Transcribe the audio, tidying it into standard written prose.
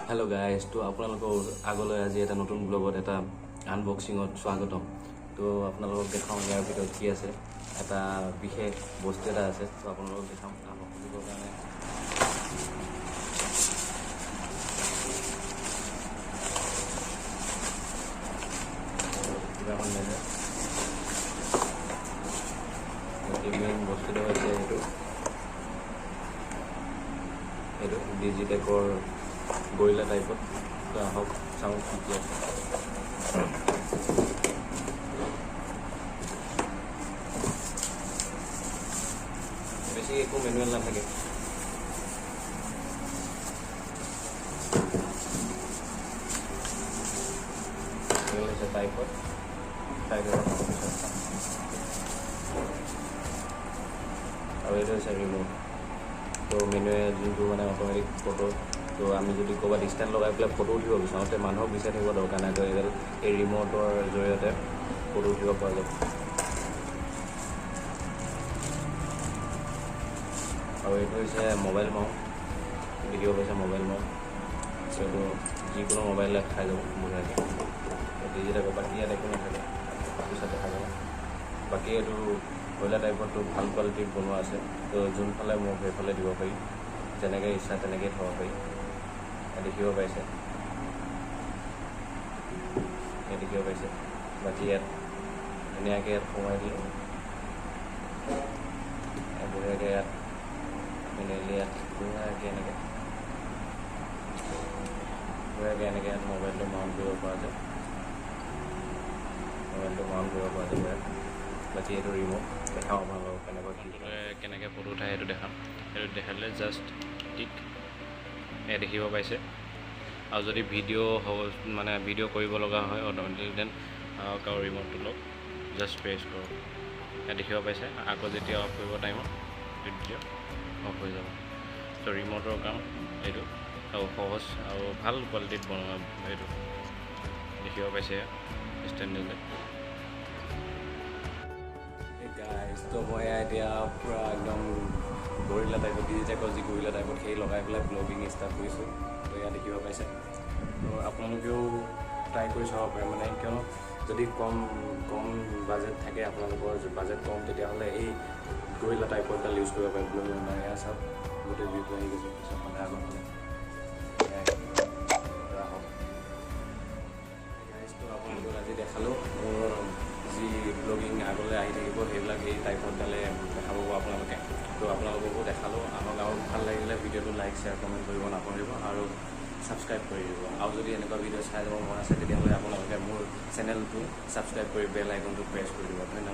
Hello' guys, তো আপোনালোকৰ আগলৈ আজি এটা নতুন ব্লগত এটা আনবক্সিঙত স্বাগতম। তো আপোনালোকক দেখাওঁ ইয়াৰ ভিতৰত কি আছে। এটা বিশেষ বস্তু এটা আছে, তো আপোনালোকক দেখাম। আহক, খুলিবৰ কাৰণে কিবা এখন মেলে। বাকী মেইন বস্তুটো হৈছে এইটো ডিজিটেকৰ গৰিলা ট্ৰাইপড। তো আহক, চাওঁ কি কি আছে। বেছি একো মেনুৱেল নাথাকে। মেনুৱেল হৈছে ট্ৰাইপড, ট্ৰাইপডৰ পিছত চাম। আৰু এইটো হৈছে ৰিম'ট। তো মেনুৱেল যোনটো মানে অট'মেটিক ফটো। তো আমি যদি ক'ৰবাত ষ্টেণ্ড লগাই পেলাই ফটো উঠিব বিচাৰোঁ, তে মানুহক বিচাৰি থাকিব দৰকাৰ নাই। তো এইডাল এই ৰিম'টৰ জৰিয়তে ফটো উঠিব পৰা যাব। আৰু এইটো হৈছে মোবাইল মাউণ্ট। দেখিব পাইছে, মোবাইল মাউণ্ট। এইটো যিকোনো মোবাইল ইয়াত খাই যাব বঢ়িয়াকৈ। ডিজিটেল। বাকী ইয়াত একো নাথাকে, পিছত দেখা যাব। বাকী এইটো গৰিলা ট্ৰাইপডটো ভাল কোৱালিটিত বনোৱা আছে। তো যোনফালে মোক সেইফালে দিব পাৰি, যেনেকৈ ইচ্ছা তেনেকেই থ'ব পাৰি। দেখিব পাইছে, ইয়াত দেখিব পাইছে। বাকী ইয়াত ধুনীয়াকৈ ইয়াত সোমাই দিলোঁ বঢ়িয়াকৈ। ইয়াত মেনুৱেলি ইয়াত বঢ়িয়াকৈ এনেকৈ ইয়াত মোবাইলটো মাউণ্ট কৰিব পৰা যায়। মোবাইলটো মাউণ্ট কৰিব পৰা যাব ইয়াত। বাকী এইটো ৰিম'ট। দেখাওঁ আপোনালোকক কেনেকুৱা কি, কেনেকৈ ফটো উঠায় সেইটো দেখাম। সেইটো দেখালে জাষ্ট টিক, এয়া দেখিব পাইছে। আৰু যদি ভিডিঅ' হ'ব, মানে ভিডিঅ' কৰিব লগা হয় অট'মেটিক, then আৰু ৰিম'টটো লওক, জাষ্ট প্ৰেছ কৰক। ইয়াত দেখিব পাইছে। আকৌ যেতিয়া অফ কৰিব টাইমত দিয়ক, অফ হৈ যাব। ত' ৰিম'টৰ কাম এইটো আৰু সহজ আৰু ভাল কোৱালিটিত বনোৱা। এইটো দেখিব পাইছে ষ্টেণ্ড। গাইজ, তো মই এতিয়া পূৰা একদম গৰিলা টাইপত, ডিজিটেকৰ যি গৰিলা ট্ৰাইপড, সেই লগাই পেলাই ব্লগিং ষ্টাৰ্ট কৰিছোঁ। তো ইয়াত দেখিব পাইছে। তো আপোনালোকেও ট্ৰাই কৰি চাব পাৰে। মানে কিয়নো যদি কম কম বাজেট থাকে, আপোনালোকৰ বাজেট কম, তেতিয়াহ'লে এই গৰিলা ট্ৰাইপডডাল ইউজ কৰিব পাৰে ব্লগিং। মানে এয়া চাওক, গোটেই ভিউটো আহি গৈছে পিছৰফালে, আগৰফালে। আহক গাইজ, তো আপোনালোকক আজি দেখালোঁ। মোৰ যি ব্লগিং আগলৈ আহি থাকিব, সেইবিলাক এই ট্ৰাইপডডালে দেখা পাব আপোনালোকে। তো আপোনালোককো দেখালোঁ। আহক, আৰু ভাল লাগিলে ভিডিঅ'টো লাইক, শ্বেয়াৰ, কমেণ্ট কৰিব নাপাহৰিব আৰু ছাবস্ক্ৰাইব কৰি দিব। আৰু যদি এনেকুৱা ভিডিঅ' চাই যাব মন আছে, তেতিয়াহ'লে আপোনালোকে মোৰ চেনেলটো ছাবস্ক্ৰাইব কৰি বেল আইকনটো প্ৰেছ কৰি দিব। ধন্যবাদ।